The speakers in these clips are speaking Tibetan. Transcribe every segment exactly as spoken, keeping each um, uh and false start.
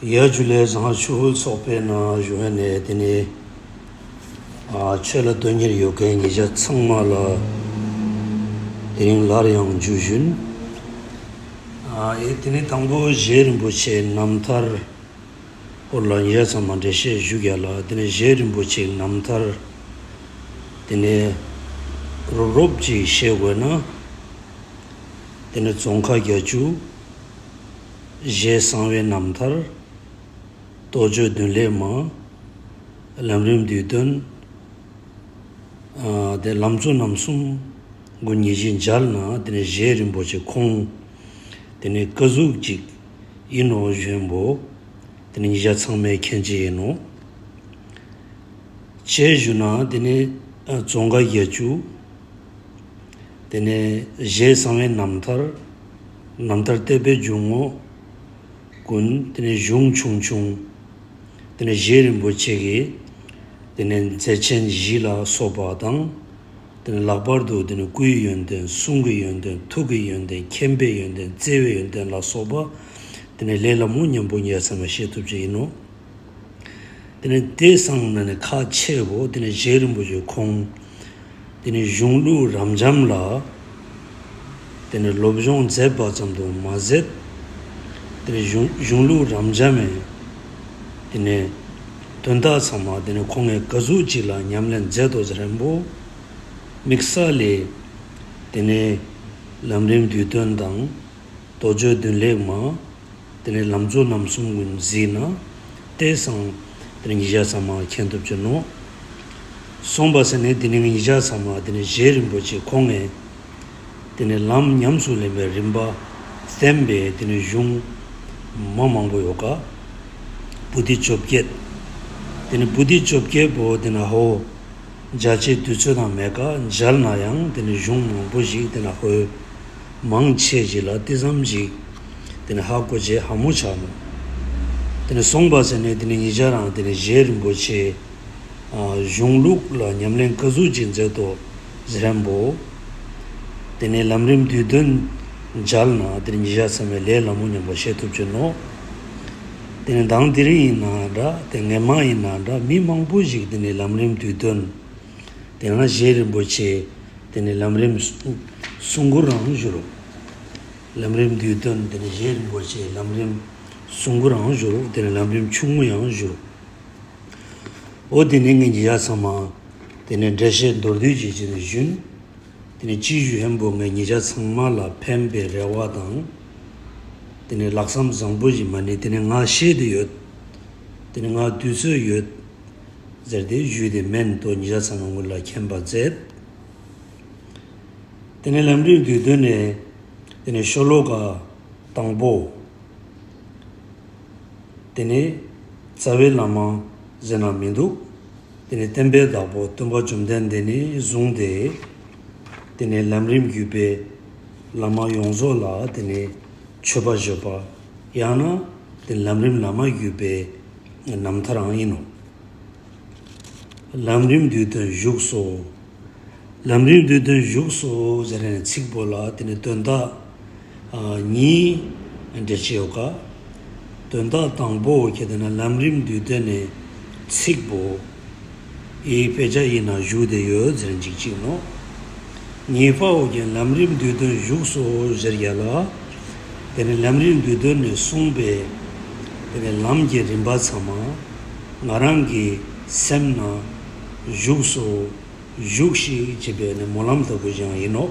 ཡ་ཇུ་ལེ་བཟང་ཆུ་ཚོགས་པའི་ནང་བཞུགས་ནས་དེ་ནས་ཨ་ཆོས་ལ་དོན་གཉེར་ཡོད་མཁན་ཉེ་ཆ་ཚང་མ་ལ་དེ་རིང་སླར་ཡང་འཇུ་བཞིན། ཨ་ཨེ་དེ་ནས་དང་པོ་རྗེ་རིན་པོ་ཆེའི་རྣམ་ཐར་སྐོར་ལ་ཉེ་ཆ་ཚང་མ་འགྲེལ་བཤད་ཞུ་རྒྱུ་ལ། དེ་ནས་རྗེ་རིན་པོ་ཆེའི་རྣམ་ཐར་དེ་ནས་རོབ་རོབ་ཅིག་བཤད་དགོས་ན། དེ་ནས་ཙོང་ཁ་བརྒྱད་ཅུ། རྗེ་གསང་བའི་རྣམ་ཐར། རྟོགས་བརྗོད་མདུན་ལེགས་མ། ལམ་རིམ་བསྡུས་དོན། ཨ་དེ་ལམ་གཙོ་རྣམ་གསུམ་དགུ་ཉིད་ཀྱིས་མཇལ་ན་དེ་ནས་རྗེ་རིན་པོ་ཆེ་ཁོང་དེ་ནས་ཀ་ཟུག་ཅིག་ཡིན་ནོ་གཞོན་པོ། དེ་ནས་ཉེ་ཆ་ཚང་མས་མཁྱེན་གྱི་ཡིན་ནོ། ཅེས་ཞུ་ན་དེ་ནས་ཙོང་ཁ་བརྒྱད་ཅུ། དེ་ནས་རྗེ་གསང་བའི་རྣམ་ཐར། རྣམ་ཐར་བསྟོད་པའི་འཇུག་ངོགས་ཀུན། དེ་ནས་གཞུང་ཆུང་ཆུང་། དེ་ནས་རྗེ་རིན་པོ་ཆེ་གི་དེ་ནས་མཛད་ཆེན་བཞི་ལ་སོགས་པ་དང་། དེ་ནས་ལྷག་པར་དུ་དེ་ནས་སྐུའི་ཡོན་ཏན། གསུང་གི་ཡོན་ཏན། ཐུགས་ཀྱི་ཡོན་ཏན། མཁྱེན་པའི་ཡོན་ཏན། བརྩེ་བའི་ཡོན་ཏན་ལ་སོགས་པ་དེ་ནས་ལས་སླ་མོ་མཉམ་པོ་ཉེ་ཆ་ཚང་མས་ཤེས་ཐུབ་ཀྱི་ཡིན་ནོ། དེ་ནས་དེ་ཚང་ནང་ནས་ཁག་ཆེ་བོ་དེ་ནས་རྗེ་རིན་པོ་ཆེ་ཁོང་དེ་ནས་གཞུང་ལུགས་རབ་འབྱམས་ལ་དེ་ནས་སློབ་སྦྱོང་མཛད་པ་ཙམ་དུ་མ་ཟད། དེ་ནས་གཞུང་གཞུང་ལུགས་རབ་འབྱམས་མའི་དེ་ནས་དོན་དག་ཚང་མ་དེ་ནས་ཁོང་གིས་ག་ཟུག་ཅིག་ལ་ཉམས་ལེན་མཛད་དོ་ཟེར་རན་པོ། དམིགས་བསལ་ལས་དེ་ནས་ལམ་རིམ་བསྡུས་དོན་དང་། རྟོགས་བརྗོད་མདུན་ལེགས་མ། དེ་ནས་ལམ་གཙོ་རྣམ་གསུམ་ཀུན་གཟིགས་ན། དེ་ཚང་དེ་ནས་ཉེ་ཆ་ཚང་མ་མཁྱེན་ཐུབ་ཀྱི་ནོ། སོང་པ་ཟེར་ནས་དེ་ནས་ཉེ་ཆ་ཚང་མ་དེ་ནས་རྗེ་རིན་པོ་ཆེ་ཁོང་ངས་དེ་ནས་ལམ་ཉམས་སུ་ལེན་པའི་རིམ་པ་བསྟན་པའི་དེ་ནས་གཞུང་མ་མང་པོ་ཡོད་ཀ། པོ་ཏི་བཅོ་བརྒྱད། དེ་ནས་པོ་ཏི་བཅོ་བརྒྱད་པོ་དེ་ནས་ཧོ། མཇལ་ཆེད་དུས་ཚོད་དང་མེད་ཀ། མཇལ་ན་ཡང་དེ་ནས་གཞུང་མང་པོ་ཞིག་དེ་ནས་ཧོ། མང་ཆེ་ཞིག་ལ་དེ་ཙམ་ཞིག་དེ་ནས་ཧ་གོ་བྱས་ཧ་མོ་ཆགས་མོད། དེ་ནས་སོང་པ་ཟེར་ནས་དེ་ནས་ཉེ་ཆ་རང་དེ་ནས་རྗེ་རིན་པོ་ཆེ་ཨ་གཞུང་ལུགས་ལ་ཉམས་ལེན་ག་ཟུག་ཅིག་མཛད་དོ་ཟེར་རན་པོ། དེ་ནས་ལམ་རིམ་བསྡུས་དོན་མཇལ་ན་དེ་ནས་ཉེ་ཆ་ཚང་མས་ལས་སླ་མོ་མཉམ་པོ་ཤེས་ཐུབ་ཀྱི་ནོ། དེ་ནས་མདང་དེ་རིང་ཡིན་ན་འདྲ། དེ་སྔས་མ་ཡིན་ན་འདྲ། མི་མང་པོ་ཞིག་དེ་ནས་ལམ་རིམ་བསྡུས་དོན། དེ་ན་རྗེ་རིན་པོ་ཆེ་དེ་ནས་ལམ་རིམ་གསུང་མགུར་རང་བཞུགས་རོགས། ལམ་རིམ་བསྡུས་དོན་དེ་ནས་རྗེ་རིན་པོ་ཆེ་ལམ་རིམ་གསུང་མགུར་རང་བཞུགས་རོགས། དེ་ནས་ལམ་རིམ་ཆུང་ངུ་ཡང་བཞུགས་རོགས། འོ་དེ་ནས་ངས་ཉེ་ཆ་ཚང་མ་དེ་ནས་འགྲེལ་བཤད་མདོར་བསྡུས་ཀྱི་ཆེད་དུ་ཞུན། དེ་ནས་སྤྱི་ཞུ་ཧན་པོ་ངས་ཉེ་ཆ་ཚང་མ་ལ་ཕན་པའི་རེ་བ་དང་། དེ་ནས་ལྷག་བསམ་བཟང་པོ་ཞིག་མ་ནི་དེ་ནས་ང་ཤེས་དེ་ཡོད། དེ་ནས་ང་དུས་ཚོད་ཡོད། ཟེར་ཏེ་ཞུས་ཏེ་མེན་ཏོ་ཉེ་ཆ་ཚང་མ་ངུ་ལ་མཁྱེན་པ་མཛད། དེ་ནས་ལམ་རིམ་བསྡུས་དོན་ནས་དེ་ནས་ཤོ་ལོ་ཀ་དང་པོ། དེ་ནས་རྩ་བའི་བླ་མ་ཟེར་ན་མི་འདུག་དེ་ནས་བསྟན་པའི་བདག་པོ་སྟོན་པ་བཅོམ་ལྡན་འདས་ནས་བཟུང་སྟེ། དེ་ནས་ལམ་རིམ་བརྒྱུད་པའི་བླ་མ་ཡོངས་རྫོགས་ལ་དེ་ནས་མཆོད་པ་བརྗོད་པ། ཡང་ན་དེ་ལམ་རིམ་བླ་མ་བརྒྱུད་པའི་རྣམ་ཐར་རང་ཡིན་ནོ། ལམ་རིམ་བསྡུས་དོན་བཞུགས་སོ། ལམ་རིམ་བསྡུས་དོན་བཞུགས་སོ་ཟེར་ནས་ཚིག་པོ་ལ་དེ་ནི་དོན་དག་ཨ་གཉིས་འགྲེལ་བྱེད་ཡོད་ཀ། དོན་དག་དང་པོ་ཁྱེད་དེ་ན་ལམ་རིམ་བསྡུས་དོན་ནི་ཚིག་པོ་ཨི་དཔེ་ཆ་ཡིན་ན་བཞུགས་བསྡད་ཡོད་ཟེར་འཇིག་ཅིག་ནོ། ངེས་པའོ་ཀྱང་ལམ་རིམ་བསྡུས་དོན་བཞུགས་སོ་ཟེར་ཡ་ལ། དེ་ནི་ལམ་རིམ་བསྡུས་དོན་ནས་གསུངས་པའི་དེ་ནི་ལམ་གྱི་རིམ་པ་ཚང་མ་ང་རང་གི་སེམས་ན་བཞུགས་སོ། བཞུགས་ཤིག་ཅེས་པའི་ནི་སྨོན་ལམ་ལྟ་བུ་ཞིག་ཡང་ཡིན་ནོ།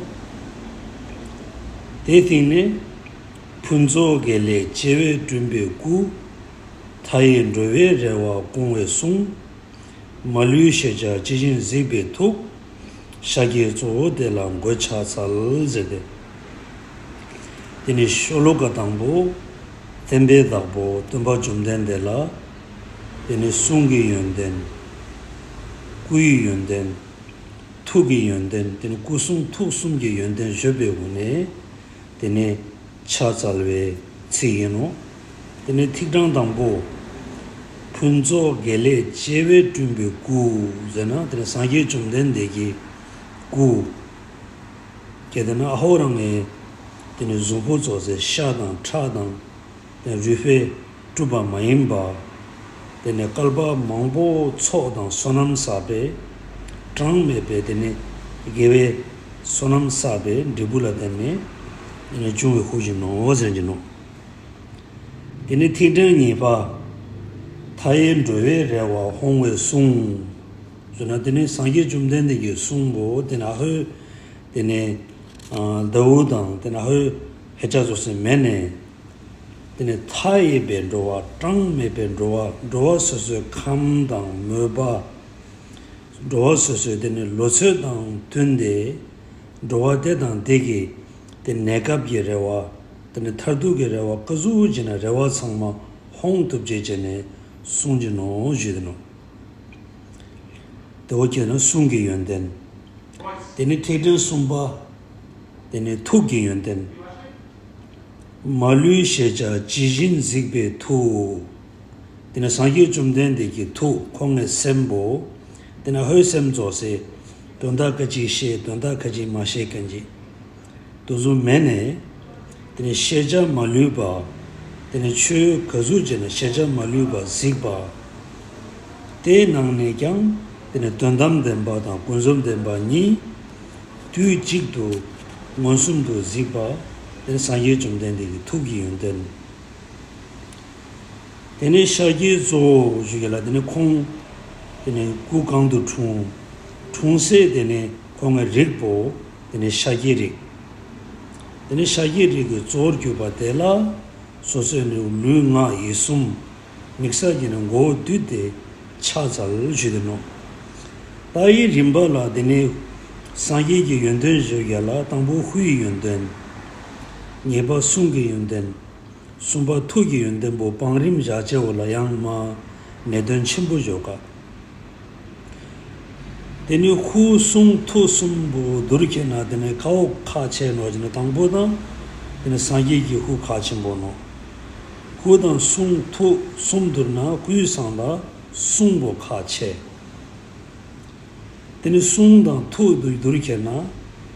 དེའི་སྟེང་ནས་ཕུན་ཚོགས་དགེ་ལེགས་བྱེ་བས་བསྐྲུན་པའི་སྐུ། མཐའ་ཡས་འགྲོ་བའི་རེ་བ་སྐོང་བའི་གསུང་། མ་ལུས་ཤེས་བྱ་ཇི་བཞིན་གཟིགས་པའི་ཐུགས། ཤཱཀྱའི་གཙོ་བོ་དེ་ལ་མགོས་ཕྱག་འཚལ་ཟེར་ཏེ། དེ་ནི་ཤོ་ལོ་ཀ་དང་པོ། བསྟན་པའི་བདག་པོ་སྟོན་པ་བཅོམ་ལྡན་འདས་ལ། དེ་ནི་གསུང་གི་ཡོན་ཏན། སྐུའི་ཡོན་ཏན། ཐུགས་ཀྱི་ཡོན་ཏན། དེ་ནི་སྐུ་གསུང་ཐུགས་གསུམ་གྱི་ཡོན་ཏན་བརྗོད་པའི་སྒོ་ནས། དེ་ནི་ཕྱག་འཚལ་བའི་ཚིག་ཡིན་ནོ། དེ་ནི་ཐིག་གྲངས་དང་པོ། ཕུན་ཚོགས་དགེ་ལེགས་བྱེ་བས་བསྐྲུན་པའི་སྐུ་ཟེར་ན་དེ་ནི་སངས་རྒྱས་བཅོམ་ལྡན་འདས་ཀྱི་སྐུ། གལ་ཏེ་ན་ཨ་ཧོ་རང་ངས་དེ་ནི་གཟུགས་པོ་ཚོགས་ཟེར་ཤ་དང་ཁྲག་དང་དེ་རུས་པའི་ སྒྲུབ་པ་མ་ཡིན་པ། དེ་ནས་བསྐལ་པ་མང་པོ་ཚོགས་དང་བསོད་ནམས་བསགས་པའི་གྲངས་མེད་པའི་དེ་ནས་དགེ་བའི་བསོད་ནམས་བསགས་པའི་འབྲས་བུ་ལ་བརྟེན་ནས་དེ་ནས་བྱུང་བའི་ཧུ་ཡིན་ནོ་ཟེར་གྱི་ནོ། དེ་ནས་ཐིག་ཕྲེང་གཉིས་པ། མཐའ་ཡས་འགྲོ་བའི་རེ་བ་ཧཱུྃ་ཡིག་གསུང་། ཟེར་ན་དེ་ནས་སངས་རྒྱས་བཅོམ་ལྡན་འདས་ཀྱི་གསུང་པོ་དེ་ནས་ཨ་ཧོས། དེ་ནས་ཨ་ཟླ་འུ་དང་དེ་ནས་ཨ་ཧོས་ཧེ་ཅག་ཚོ་སེ་མེད་ནས། དེ་ནས་མཐའ་ཡས་པའི་འགྲོ་བ། གྲངས་མེད་པའི་འགྲོ་བ། འགྲོ་བ་སོ་སོའི་ཁམས་དང་མོས་པ། འགྲོ་བ་སོ་སོའི་དེ་ནས་ལོ་ཚོད་དང་བསྟུན་ཏེ། འགྲོ་བ་དེ་དང་དེ་གི་དེ་གནས་སྐབས་ཀྱི་རེ་བ། དེ་ནས་མཐར་ཐུག་གི་རེ་བ། ཀ་ཟུག་བྱས་ན་རེ་བ་ཚང་མ་ཧཱུྃ་ཐུགས་རྗེ་བྱས་ནས་གསུང་གི་ནོ་ཞུས་ཏེ་ནོ། དེ་བོ་ཁྱེད་ན་གསུང་གི་ཡོན་ཏན། དེ་ནི་ཐིག་ཕྲེང་གསུམ་པ། དེ་ནི་ཐུགས་ཀྱི་ཡོན་ཏན། མ་ལུས་ཤེས་བྱ་ཇི་བཞིན་གཟིགས་པའི་ཐུགས། དེ་ནི་སངས་རྒྱས་བཅོམ་ལྡན་འདས་ཀྱི་ཐུགས། ཁོང་གི་སེམས་པོ། དེ་ནི་ཨ་ཧོས་སེམས་ཙོགས་སེ། དོན་དག་ཁ་ཅིག་ཤེས། དོན་དག་ཁ་ཅིག་མ་ཤེས་མཁན་ཅིག་དེ་ཚོ་མེད་ནས། དེ་ནས་ཤེས་བྱ་མ་ལུས་པ། དེ་ནས་ཆོས་ག་ཟུག་བྱས་ན་ཤེས་བྱ་མ་ལུས་པ་གཟིགས་པ། དེའི་ནང་ནས་ཀྱང་དེ་ནས་དོན་དམ་བདེན་པ་དང་ཀུན་རྫོབ་བདེན་པ་གཉིས་དུས་གཅིག་ཏུ་མངོན་སུམ་དུ་གཟིགས་པ། དེ་ནས་སངས་རྒྱས་བཅོམ་ལྡན་འདས་ཀྱི་ཐུགས་ཀྱི་ཡོན་ཏན། དེ་ནས་ཤཱཀྱའི་གཙོ་བོ་ཞུ་གི་ལ། དེ་ནས་ཁོང་དེ་ནས་སྐུ་གང་དུ་འཁྲུངས། འཁྲུངས་སའི་དེ་ནས་ཁོང་གི་རིགས་པོ་དེ་ནས་ཤཱཀྱའི་རིགས། དེ་ནས་ཤཱཀྱའི་རིགས་ཀྱི་གཙོ་བོར་གྱུར་པ་དེ་ལ་སོ་སོའི་ནི་ལུས་ངག་ཡིད་གསུམ་དམིགས་བསལ་གྱི་ནི་མགོ་བོ་བཏུད་དེ་ཕྱག་འཚལ་ཞུས་ཏེ་ནོ། ད་ཡི་རིམ་པ་ལ་དེ་ནས་སངས་རྒྱས་ཀྱི་ཡོན་ཏན་ཞུ་གི་ལ། དང་པོ་ཧུའི་ཡོན་ཏན། གཉིས་པ་གསུང་གི་ཡོན་ཏན། གསུམ་པ་ཐུགས་ཀྱི་ཡོན་ཏན་པོ་བང་རིམ་བཞག་བྱས་འོ་ལ་ཡང་མ་ནས་དོན་ཆེན་པོ་བརྗོད་ཀ། དེ་ནི་ཧུ་གསུང་ཐུགས་གསུམ་པོ་བསྡུར་ཁྱེར་ན་དེ་ནི་ཀ་བོ་ཁག་ཆེ་ནོ་ཅེ་ན་དང་པོ་དང་། དེ་ནི་སངས་རྒྱས་ཀྱི་ཧུ་ཁག་ཆེན་པོ་ནོ། ཧུ་དང་གསུང་ཐུགས་གསུམ་བསྡུར་ན་ཧུའི་སང་ལ་གསུང་པོ་ཁག་ཆེ། དེ་ནི་གསུང་དང་ཐུགས་དུ་བསྡུར་ཁྱེར་ན།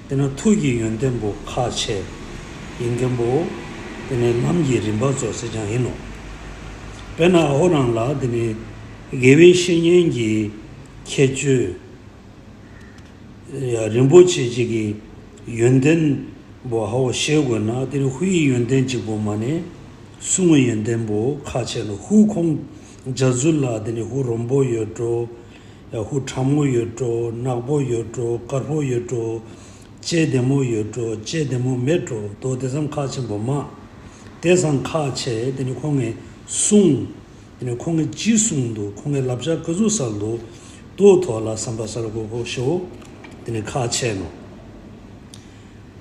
དེ་ན་ཐུགས་ཀྱི་ཡོན་ཏན་པོ་ཁག་ཆེ་ཡིན་མཁན་པོ། དེ་ནི་ལམ་གྱི་རིམ་པ་ཚོ་ཟེར་ཀྱང་ཡིན་ནོ། དཔེར་ན་ཨ་ཧོ་རང་ལ་དེ་ནི་དགེ་བའི་བཤེས་གཉེན་གྱི་ཁྱད་ཆོས་ཡ་རིན་པོ་ཆེ་གཅིག་གི་ཡོན་ཏན་པོ་ཧ་བོ་ཤེས་དགོས་ན། དེ་ནི་ཧུའི་ཡོན་ཏན་གཅིག་པོ་མ་ནས་གསུང་གི་ཡོན་ཏན་པོ་ཁག་ཆེ་ནོ། ཧུ་ཁོང་རྒྱ་མཚོ་ལ་དེ་ནི་ཧུ་རོང་པོ་ཡོད་འགྲོ། ཡ་ཧུ་ཁྲ་མོ་ཡོད་འགྲོ། ནག་པོ་ཡོད་འགྲོ། དཀར་པོ་ཡོད་འགྲོ། ལྕེ་བདེ་མོ་ཡོད་འགྲོ། ལྕེ་བདེ་མོ་མེད་འགྲོ། དོ་དེ་ཙམ་ཁག་ཆེན་པོ་མ། དེ་ཙམ་ཁག་ཆེ་དེ་ནི་ཁོང་གི་གསུང་། དེ་ནི་ཁོང་གི་ཅི་གསུང་འདུག་ཁོང་གི་བསླབ་བྱ་ག་ཟུག་སལ་འདུག་དོ་ཐོག་ལ་བསམ་པ་སལ་དགོས་གོ་ཤོ། དེ་ནི་ཁག་ཆེ་ནོ།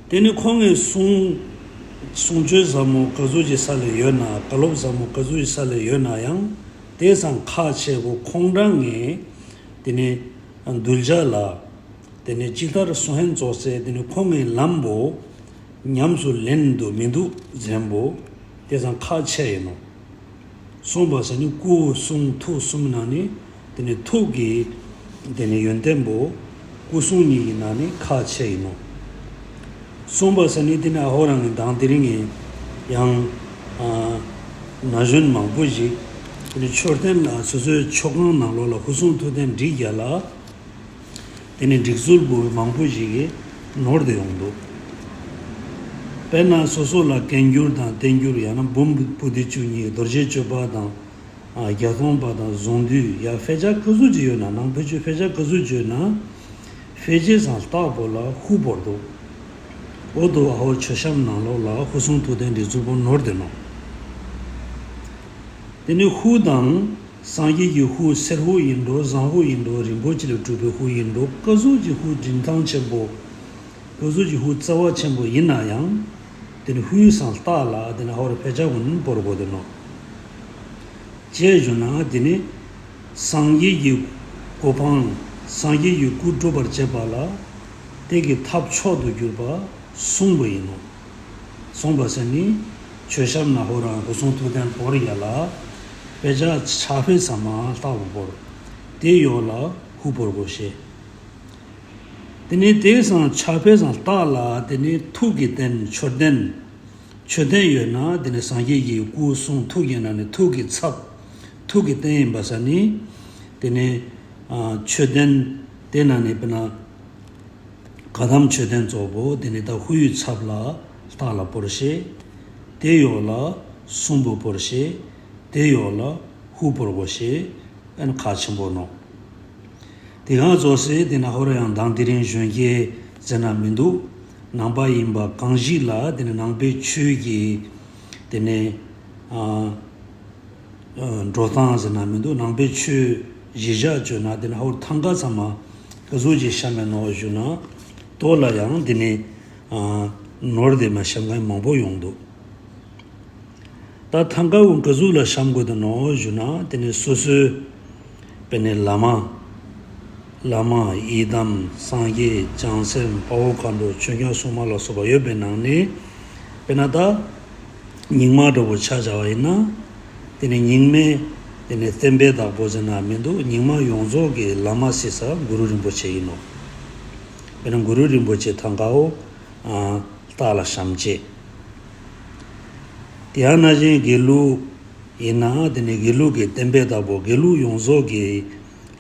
དེ་ནི་ཁོང་གི་གསུང་གསུང་ཆོས་ཟབ་མོ་ག་ཟུག་ཅིག་སལ་ཡོད་ན། བཀའ་སློབ་ཟབ་མོ་ག་ཟུག་ཅིག་སལ་ཡོད་ན་ཡང་དེ་ཙམ་ཁག་ཆེ་གོ། ཁོང་རང་ངས་དེ་ནི་གདུལ་བྱ་ལ་དེ་ནི་ཇི་ལྟར་གསུང་ཧན་ཙོགས་སེ་དེ་ནི་ཁོང་གི་ལམ་པོ་ཉམས་སུ་ལེན་འདུག་མི་འདུག་ཟེར་པོ་དེ་ཙམ་ཁག་ཆེ་ཡིན་ནོ། གསུངས་པ་ཟེར་ནི་སྐུ་གསུང་ཐུགས་གསུམ་ནང་ནས་དེ་ནི་ཐུགས་ཀྱི་དེ་ནི་ཡོན་ཏན་པོ་སྐུ་གསུང་གཉིས་ཀྱི་ནང་ནས་ཁག་ཆེ་ཡིན་ནོ། གསུངས་པ་ཟེར་ནི་དེ་ནི་ཨ་ཧོ་རང་གི་མདང་དེ་རིང་ངས་ཡང་ན་གཞོན་མང་པོ་ཞིག་དེ་ནི་མཆོད་རྟེན་ལ་སོ་སོའི་མཆོད་ཁང་ནང་ལོགས་ལ་སྐུ་གསུང་ཐུགས་རྟེན་བསྒྲིགས་རྒྱ་ལ། དེ་ནི་སྒྲིག་ཚུལ་བུ་མང་པོ་ཞིག་གིས་ནོར་ཏེ་ཡོང་འདུག་དཔེར་ན་སོ་སོ་ལ་བཀའ་འགྱུར་དང་བསྟན་འགྱུར། ཡང་ན་འབུམ་པོ་ཏི་བཅུ་གཉིས། རྡོ་རྗེ་གཅོད་པ་དང་། ཨ་བརྒྱ་སྟོང་པ་དང་། གཟུངས་འདུས། ཡ་དཔེ་ཆ་ག་ཚོད་ཅིག་ཡོད་ན། ནང་དཔེ་ཆ་དཔེ་ཆ་ག་ཚོད་ཅིག་ཡོད་ན། དཔེ་ཆའི་སང་ལྟག་པོ་ལ་ཧུ་བོར་འདུག་འོ་དོ་ཨ་ཧོ་མཆོད་བཤམས་ནང་ལོགས་ལ་སྐུ་གསུང་ཐུགས་རྟེན་སྒྲིག་ཚུལ་པོ་ནོར་ཏེ་ནོ། དེ་ནི་ཧུ་དང་། སངས་རྒྱས་ཀྱི་ཧུ་སེར་ཧུ་ཡིན་འགྲོ། ཟངས་ཧུ་ཡིན་འགྲོ། རིན་པོ་ཆེ་ལས་གྲུབ་པའི་ཧུ་ཡིན་འགྲོ། ག་ཟུག་གི་ཧུ་འབྲིང་ཐང་ཆེན་པོ། ག་ཟུག་གི་ཧུ་རྩ་བ་ཆེན་པོ་ཡིན་ན་ཡང་། དེ་ནི་ཧུའི་སང་ལྟག་ལ་དེ་ནི་ཧོར་ཕེ་ཆ་ཀུན་བོར་དགོས་དེ་ནོ། ཅེས་ཞུ་ན་དེ་ནི་སངས་རྒྱས་ཀྱི་གོ་འཕང་། སངས་རྒྱས་ཀྱི་སྐུ་འགྲུབ་པར་བྱེད་པ་ལ་དེ་གི་ཐབས་མཆོག་ཏུ་གྱུར་པ་གསུངས་པ་ཡིན་ནོ། གསུངས་པ་ཟེར་ནི་མཆོད་བཤམས་ན་ཧོ་རང་སྐུ་གསུང་ཐུགས་རྟེན་བོར་ཡ་ལ་དཔེ་ཆ་ཕྱག་དཔེ་ཚང་མ་ལྟ་བུ་བོར། དེ་ཡོག་ལ་ཧུ་བོར་དགོས་ཤེས། དེ་ནི་དེའི་སང་ཕྱག་དཔེ་སང་ལྟག་ལ་དེ་ནི་ཐུགས་ཀྱི་རྟེན་མཆོད་རྟེན། མཆོད་རྟེན་ཡོད་ན་དེ་ནི་སངས་རྒྱས་ཀྱི་སྐུ་གསུང་ཐུགས་ཀྱི་ནང་ནས་ཐུགས་ཀྱི་ཚབ། ཐུགས་ཀྱི་རྟེན་ཡིན་པ་ས་ནི། དེ་ནི་ཨ་མཆོད་རྟེན་དེ་ནང་ནས་དཔེར་ན། ག་དམ་མཆོད་རྟེན་གཙོ་བོ་དེ་ནི་ད་ཧུ་ཡུའི་ཚབ་ལ་ལྟག་ལ་སྤོར་ཤེས། དེ་ཡོག་ལ་སུམ་བུ་སྤོར་ཤེས། དེ་ཡོག་ལ་ཧུ་སྤོར་དགོས་ཤེས། ཨན་ཁག་ཆེན་པོ་ནོ། དེ་གང་ཙོགས་སེ་དེ་ན་ཧོ་ར་ཡང་མདང་དེ་རིང་གཞོན་སྐྱེས་ཟེར་ན་མི་འདུག། ནང་པ་ཡིན་པ་གང་ཞིག་ལ་དེ་ནི་ནང་པའི་ཆོས་ཀྱི་དེ་ནི་ཨ་ཨ་འགྲོ་སྟངས་ཟེར་ན་མི་འདུག། ནང་པའི་ཆོས་གཞི་བཞག་བཅོས་ན་དེ་ནི་ཧོར་ཐང་ག་ཚང་མ་ག་ཟུག་ཅིག་བཤམས་མེད་ནོ་ཞུ་ན། ལྟོ་ལ་ཡང་དེ་ནི་ཨ་ནོར་དེ་མ་བཤམས་མཁན་མང་པོ་ཡོང་འདུག། ད་ཐང་ག་བོ་ག་ཟུག་ལ་བཤམས་དགོས་འདུག་ནོ་ཞུ་ན། དེ་ནི་སོ་སོའི་དཔེར་ན་བླ་མ། བླ་མ་ཡི་དམ་སངས་རྒྱས་བྱང་སེམས་དཔའ་བོ་མཁའ་འགྲོ་ཆོས་སྐྱོང་སྲུང་མ་ལ་སོགས་པ་ཡོད་པའི་ནང་ནས། དཔེར་ན་ད་རྙིང་མ་འདྲ་བོ་ཆ་བཞག་པ་ཡིན་ན། དེ་ནི་རྙིང་མའི་དེ་ནི་བསྟན་པའི་བདག་པོ་ཟེར་ན་མི་འདུག། རྙིང་མ་ཡོངས་རྫོགས་ཀྱི་བླ་མ་ཟེར་ས་གུ་རུ་རིན་པོ་ཆེ་ཡིན་ནོ། དཔེར་ན་གུ་རུ་རིན་པོ་ཆེ་ཐང་ག་བོ་ཨ་ལྟག་ལ་བཤམས་བྱས། དེ་ཡང་ན་གཞན་དགེ་ལུགས་ཡིན་ན་དེ་ནི་དགེ་ལུགས་ཀྱི་བསྟན་པའི་བདག་པོ་དགེ་ལུགས་ཡོངས་རྫོགས་ཀྱི་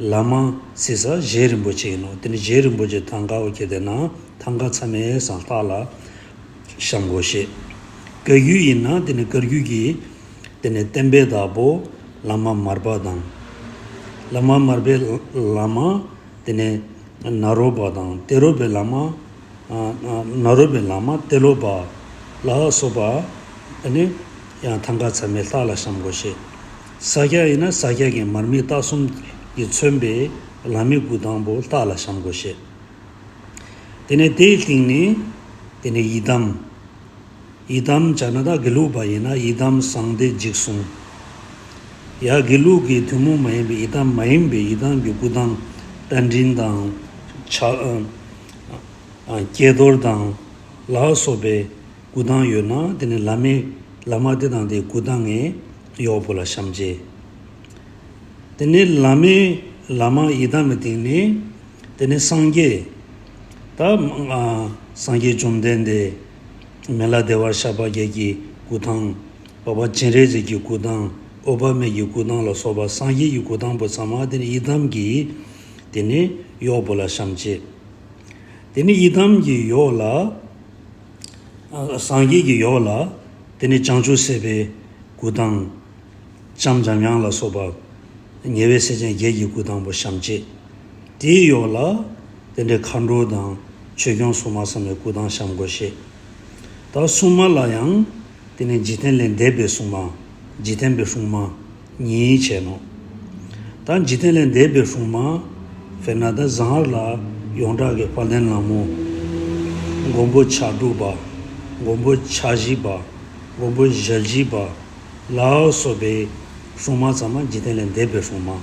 བླ་མ་ཟེར་ས་རྗེ་རིན་པོ་ཆེ་ཡིན་ནོ། དེ་ནི་རྗེ་རིན་པོ་ཆེ་ཐང་ག་བོ་ཁྱེར་དེ་ན་ཐང་ག་མཚམས་མེད་སང་ལྟག་ལ་བཤམས་དགོས་ཤེས། བཀའ་བརྒྱུད་ཡིན་ན་དེ་ནི་བཀའ་བརྒྱུད་ཀྱི་དེ་ནི་བསྟན་པའི་བདག་པོ་བླ་མ་མར་པ་དང་། བླ་མ་མར་པའི་བླ་མ་དེ་ནི་ནཱ་རོ་པ་དང་ཏེ་རོ་པའི་བླ་མ། ཨ་ཨ་ནཱ་རོ་པའི་བླ་མ་ཏེ་ལོ་པ་ལ་སོགས་པ་ཨ་ནི་ཡང་ཐང་ག་མཚམས་མེད་ལྟག་ལ་བཤམས་དགོས་ཤེས། ས་སྐྱ་ཡིན་ན་ས་སྐྱ་གི་མར་མི་སྟག་གསུམ་གྱིས་མཚོན་པའི་བླ་མའི་སྐུ་ཐང་པོ་ལྟག་ལ་བཤམས་དགོས་ཤེས། དེ་ནས་དེའི་སྟེང་ནས་དེ་ནས་ཡི་དམ། ཡི་དམ་བྱ་ན་ད་དགེ་ལུགས་པ་ཡིན་ན་ཡི་དམ་གསང་བདེ་འཇིགས་གསུམ། ཡ་དགེ་ལུགས་ཀྱི་ཐུན་མོང་མ་ཡིན་པའི་ཡི་དམ་མ་ཡིན་པའི་ཡི་དམ་གྱི་སྐུ་ཐང་རྟ་མགྲིན་དང་། ཕྱག་ཨ་ཨ་ཀྱེ་རྡོར་དང་ལ་སོགས་པའི་སྐུ་ཐང་ཡོད་ན་དེ་ནི་བླ་མའི་བླ་མ་དེ་དང་དེའི་སྐུ་ཐང་ངས་གཡོག་པོ་ལ་བཤམས་བྱས། དེ་ནས་བླ་མའི་བླ་མ་ཡི་དམ་གྱི་སྟེང་ནས་དེ་ནས་སངས་རྒྱས། ད་ཨ་སངས་རྒྱས་བཅོམ་ལྡན་འདས། མི་ལ་བདེ་བར་གཤེགས་པ་བརྒྱད་ཀྱི་སྐུ་ཐང་། འཕགས་པ་སྤྱན་རས་གཟིགས་ཀྱི་སྐུ་ཐང་། འོད་དཔག་མེད་ཀྱི་སྐུ་ཐང་ལ་སོགས་པ་སངས་རྒྱས་ཀྱི་སྐུ་ཐང་པོ་ཚང་མ་དེ་ནི་ཡི་དམ་གྱི་དེ་ནས་གཡོག་པོ་ལ་བཤམས་བྱས། དེ་ནས་ཡི་དམ་གྱི་གཡོག་ལ། ཨ་སངས་རྒྱས་ཀྱི་གཡོག་ལ་དེ་ནས་བྱང་ཆུབ་སེམས་དཔའི་སྐུ་ཐང་། ལྕམ་འཇམ་དབྱངས་ལ་སོགས་པ་ཉེ་བའི་སེམས་ཅན་བརྒྱད་ཀྱི་སྐུ་ཐང་པོ་བཤམས་བྱས། དེའི་གཡོག་ལ་དེ་འདྲའི་མཁའ་འགྲོ་དང་ཆོས་སྐྱོང་སྲུང་མ་ཚང་མའི་སྐུ་ཐང་བཤམས་དགོས་ཤེས། ད་སྲུང་མ་ལ་ཡང་དེ་ནས་འཇིག་རྟེན་ལས་འདས་པའི་སྲུང་མ། འཇིག་རྟེན་པའི་སྲུང་མ་གཉིས་བྱས་ནོ། ད་འཇིག་རྟེན་ལས་འདས་པའི་སྲུང་མ། དཔེར་ན་ད་ཟངས་ལ་ཡོངས་གྲགས་ཀྱི་དཔལ་ལྡན་ལྷ་མོ། མགོན་པོ་ཕྱག་དྲུག་པ། མགོན་པོ་ཕྱག་བཞི་པ། མགོན་པོ་ཞལ་བཞི་པ། ལ་སོགས་པའི་སྲུང་མ་ཚང་མ་འཇིག་རྟེན་ལས་འདས་པའི་སྲུང་མ།